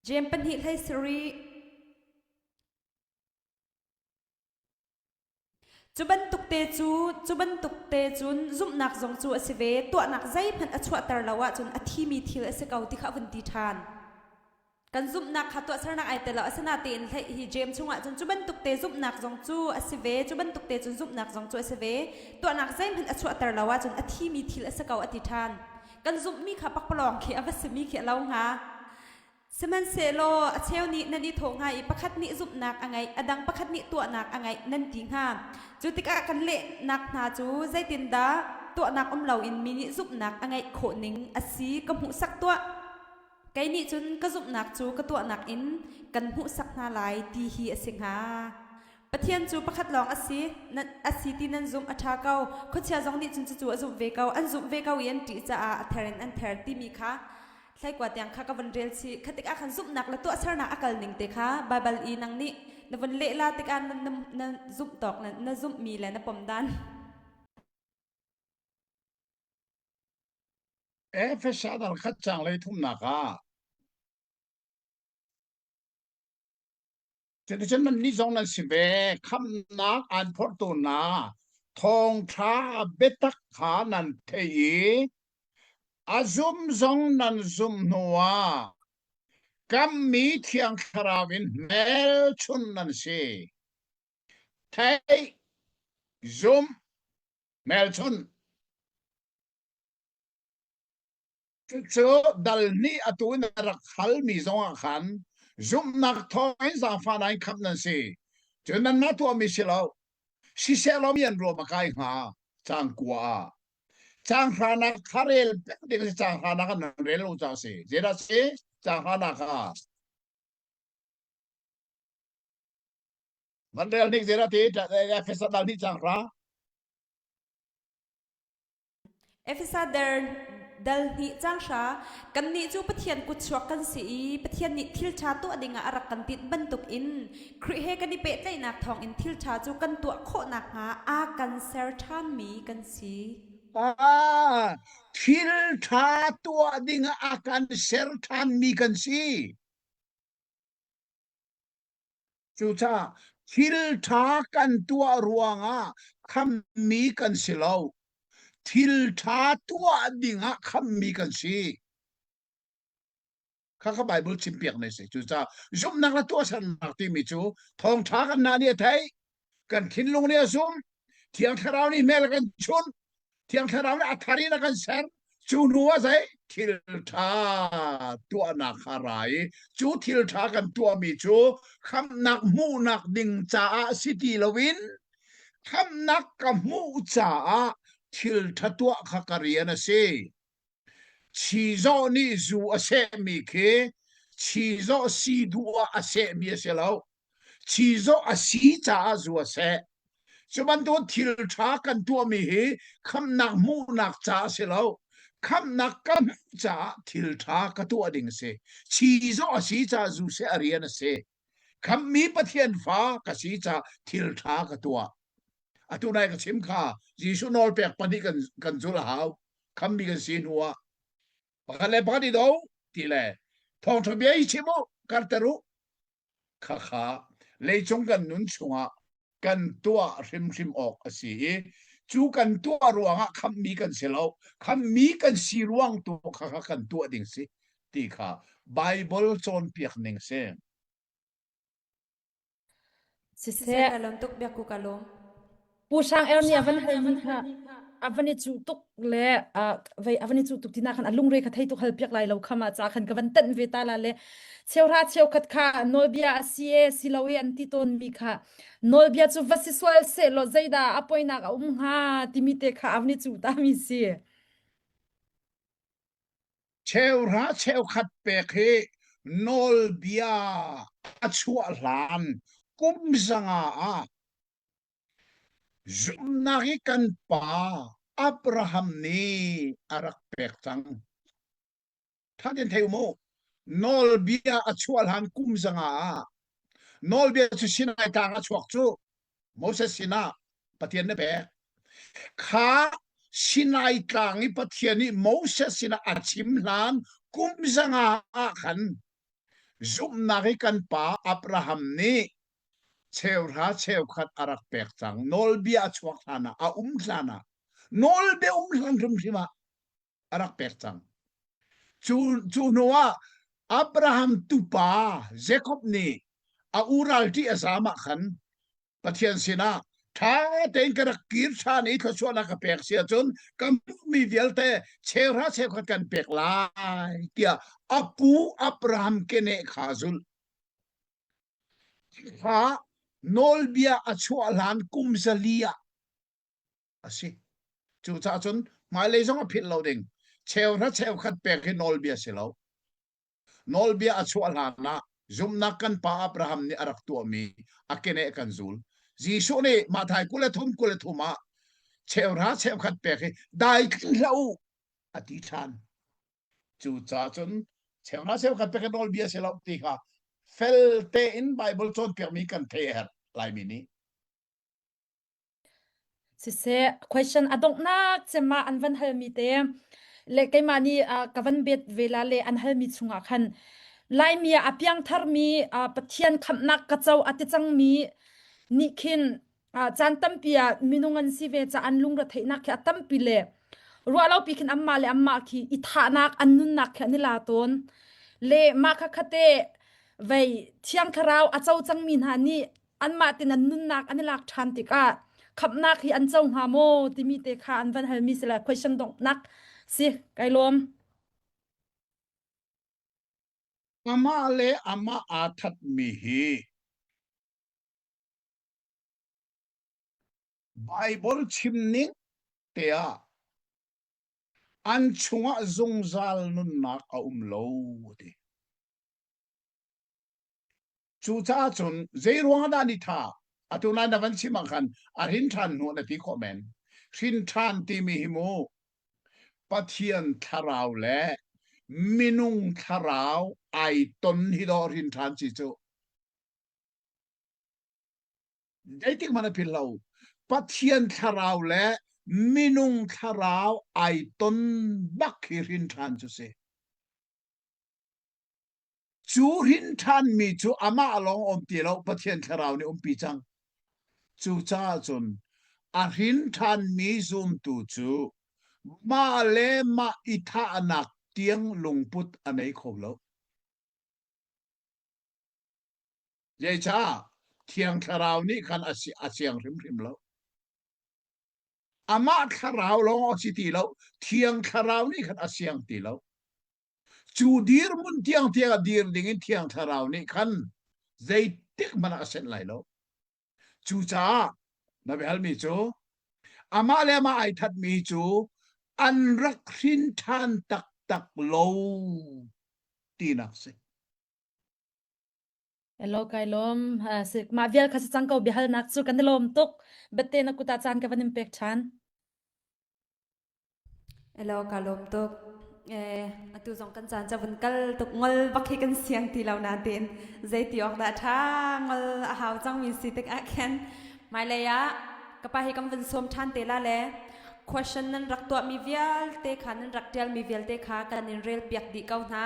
Jeim pahnih hlei sarih Cu bantuk te cu cu bantuk te cun zumhnak zong cu a si ve tuahnak zeihmanh a chuahter lo ahcun a thimi thil a si ko ti kha a vun ti ṭhan. Kan zumhnak kha tuahsernak ai tel lo. Asinain hlei hi Jeim chungah cun cu bantuk te zumhnak zong cu a si ve, cu bantuk te cun zumhnak zong cu a si ve. Tuahnak zeihmanh a chuahter lo ahcun a thimi thil a si ko a ti ṭhan. Kan zumhmi kha pakpalawng khi a va simi khi a lo hnga. Sihmanhsehlaw a cheu nih nan i thawh hnga i pakhat nih zumhnak a ngeih, a dang pakhat nih tuahnak a ngeih nan ti hnga. Cu tikah kan lehnak hna cu zeitindah tuahnak um loin mi nih zumhnak a ngeih khawh ning a si ka hmuhsak tuah. Kei nih cun ka zumhnak cu ka tuahnak in kan hmuhsak hna lai ti hi a si hnga. Pathian cu pakhat lawng a si, a si ti nan zumh a ṭha ko. Khuachia zong nih cun cucu a zumh ve ko. An zumh ve ko i an ṭih caah a ther in an ther timi kha thlaikua tiang kha ka vun rel chih. Kha tikah khan zumhnak le tuahsernak a kal ning te kha Baibal i nang nih na vun leh la tikah na, na, na zumh tawk na, na zumhmi le na pom dan. Efesa dal khat cang lei thumnak ah cuticun nannih zong nan si ve khamhnak aan phorhtu hna thawngṭha biatak kha nan theih i a zum zong nan zumh hnuah kammi thiang thlarau in hmelchunh nan si. Theih, zumh, hmelchunh. Cucu dal nih atu in a rak halmi zongah khan zumhnak thawngin zaangfahnak in khamh nan si. Cun nanmah tuahmi si lo. Siseh mi an ruam a kai hnga caang kua ah. Caang hranak kha rel pek ding a si caang hranak an rel lo ca a si. Zeidah a si? Caang hranak kha. Van rel hnik zeidah ti? Efesa dal hnih caang hra. Efesa der. Dal hnih cang hra, kannih cu Pathian kutchuak kan si i Pathian nih thil ṭha tuah dingah a rak kan tinh bantukin Khrih he kan i pehtlaihnak thawngin thil ṭha cu kan tuah khawh nakhnga a kan ser ṭhanmi kan si. Ah, thil ṭha tuah dingah a kan ser ṭhanmi kan si. Cucaah thil ṭha kan tuah ruangah khammi kan si lo. Thil ṭha tuah dingah khammi kan si. Kha kha Bible chimpiak ne si. Cucaah zumhnak le tuahsernak timi cu thawngṭha kan hna nih a theih, kan thinlung nih a zumh, Thiang Thlarau nih hmel a kan chunh, Thiang Thlarau nih a thar in a kan ser. Cu hnu ah zei thil ṭha tuahnak kha ra i cu thil ṭha kan tuahmi cu khamhnak hmuhnak ding caah si ti loin khamhnak ka hmuh caah thil ṭha tuah kha ka rian a si. Chizawh nih zu a sehmi khi chizawh si duh ah a sehmi a si lo. Chizawh a si caah zu a seh. Cu bantuk thil ṭha kan tuahmi hi khamhnak hmuhnak ca a si lo. Khamhnak ka hmuh caah thil ṭha ka tuah ding a si. Chizawh a si caah zu seh a rian a si. Khamhmi Pathian fa ka si caah thil ṭha ka tuah. Atu nai ka chim kha Jesuh nawlpek pahnih kan, kan zulh a hau. Khammi kan si hnu ah pakhat le pakhat i do ti le thawngṭha bia i chim u, karter u. Khakha leicung kan nun chungah kan tuah hrimhrim awk a si i cu kan tuah ruangah khamhmi kan si lo khamhmi kan si ruang tu khakha kan tuah ding si ti kha Bible cawnpiak ning si. Siseh ka lawm tuk biakku ka lawm. Pu Hrang Er nih a van halmi kha a van i cuh tuk le vei a van i cuh tuk tina khan a lungre kha thei tuk hal piak lai lo khama ca khan ka van tanh ve ta la le cheuhra cheukhat kha nawlbia a si e si lo e an ti tawn mi kha nawlbia cu va si sual se law zeidah a poinak a um hnga timi te kha a van i cuh ta mi si. Cheuhra cheukhat pek hi nawlbia a chuah hlan kum zanga ah Zumhnak i kan pa Abraham nih a rak pek cang. Ṭha tein thei u mu. Nawlbia a chuah hlan kum zanga ah nawlbia cu Sinai tlang a chuak cu Moses sinah Pathian nih pek. Kha Sinai tlang i Pathian nih Moses sinah a chim hlan kum zanga ah khan zumhnak i kan pa Abraham nih cheuhra cheukhat a rak pek cang. Nawlbia a chuak hlan ah, a um hlan ah, nawlbia um hlan hrimhrim ah a rak pek cang. Cu, cu hnu ah Abraham tupa Jacob nih a u ralṭih a zam ah khan Pathian sinah ṭha tein ka rak kir ṭhan i thluachuahnak ka pek si ahcun ka hmuhmi vialte cheuhra cheukhat kan pek lai tiah a pu Abraham keneh kha a zulh. Kha nawlbia a chuah hlan kum zali ah a si. Cucaah cun hmailei zong a philh lo ding. Cheuhra cheukhat pek hi nawlbia si lo. Nawlbia a chuah hlan ah zumhnak kan pa Abraham nih a rak tuahmi a keneh kan zul. Jesuh nih Matthai 23 23 ah cheuhra cheukhat pek hi daithling hlah u a ti ṭhan. Cucaah cun cheuhra cheukhat pek hi nawlbia si lo ti kha fel tein Baibal cawnpiakmi kan theih a herh Laimi nih. Siseh, question a donghnak cem ah an van halmi te le keimah nih uh, ka van bet ve la le an halmi chungah khan Laimi ah a piangtharmi uh, Pathian khamhnak ka co a ti cangmi nih khin caan tampi ah minung an si ve ca an lungre theihnak khi a tampi le ruah lo pi khin anmah le anmah khi i thahnak an nunnak khi an i la tawn le mah kha khate vei thiang thlarau a co cangmi hna nih anmah tin an nunnak an i lak ṭhan tikah khamhnak hi an co hnga maw timi te kha an van halmi si le question donghnak si kai lawm Amah le amah aa thatmi hi Baibal chimning te ah an chungah zungzal nunnak a um lo a ti. Cucaah cun zei ruangah dah ni tha? Atu nai na van chim ah khan a hrin ṭhan hnu na ti khawh men. Hrin ṭhan timi hi mu. Pathian thlarau le minung thlarau ai ton hi dawh hrin ṭhan si cu. Zeitik hmanh a philh lo. Pathian thlarau le minung thlarau ai ton bak hi hrin ṭhan cu si. Cu hrin ṭhanmi cu amah lawng um ti lo, Pathian thlarau nih umpi cang. Cucaah cun a hrin ṭhanmi zumtu cu mah le mah i thahnak tiang lungput a nei kho lo. Zeicah? Thiang Thlarau nih khan a, si, a siang hrimhrim lo. Amah thlarau lawng a si ti lo, Thiang Thlarau nih khan a siang ti lo. Cu dirhmun tiangtiang a dir dingin Thiang Thlarau nih khan zeitik hmanh ah a senh lai lo. Cucaah na biahalmi cu amah le amah ai thatmi cu an rak hrin ṭhan taktak lo tinak si. Hello, kai lawm. Mah vial kha si cang ko biahalnak cu kan i lawm tuk. Bette na kuta caan ka van in pek ṭhan. Elo ka lawm tuk. Eh, atu zong kan caan ca vun kal tuk ngol bak hi kan siang ti lo nain zeiti awk dah ṭha ngol a hau cangmi si tik ah khin hmailei ah ka pa hi kan vun sawm ṭhan te la le question nan rak tuahmi vialte kha nan rak ṭialmi vialte kha kan in rel piak dih ko hna.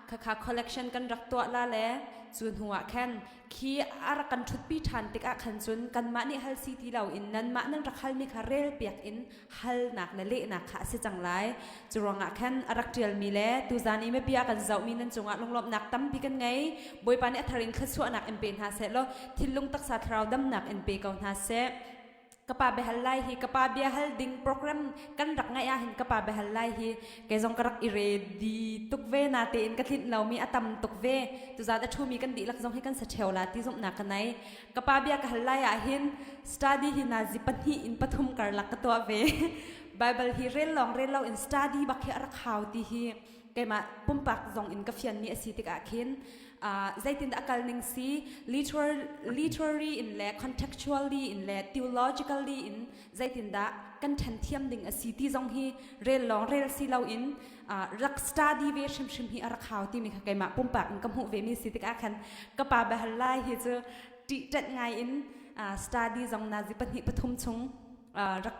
Khakha collection kan rak tuah la le cu hnu ah khan khi a rak kan ṭhutpi ṭhan tik ah khan cun kanmah nih hal si ti lo in nanmah nan rak halmi kha rel piak in halnak le lehnak kha a si cang lai. Cu ruangah khan a rak ṭialmi le tuzan i mipi a kan zohmi nan cungah lunglawmhnak tampi kan ngei. Bawipa nih a thar in thluachuahnak in pe hna seh law thinlung taksa thlarau damnak in pe ko hna seh. Ka pa biahal lai hi ka pa bia hal ding program kan rak ngaih ah hin ka pa biahal lai hi kei zong ka rak i ready tuk ve na tein ka tlinh lomi a tam tuk ve tuzan a ṭhumi kan dihlak zong hi kan sa ṭheo la ti zumhnak ka nei Ka pa bia ka hal lai ah hin study hi nazi pahnih in pathum karlak ka tuah ve. Bible hi rel lawng rel lo in study bak hi a rak hau ti hi keimah pumpak zong in ka fianmi a si tikah khin uh, zeitin a kal ning si literary in le contextually in le theologically in zeitindah kan ṭhen thiam ding a si ti zong hi rel lawng rel si lo in rak study ve hrimhrim hi a rak hau timi kha keimah pumpak in ka hmuh ve mi si tikah khan ka pa biahal lai hi cu ṭih ṭanh ngai in study zong nazi pahnih pathum chung rak.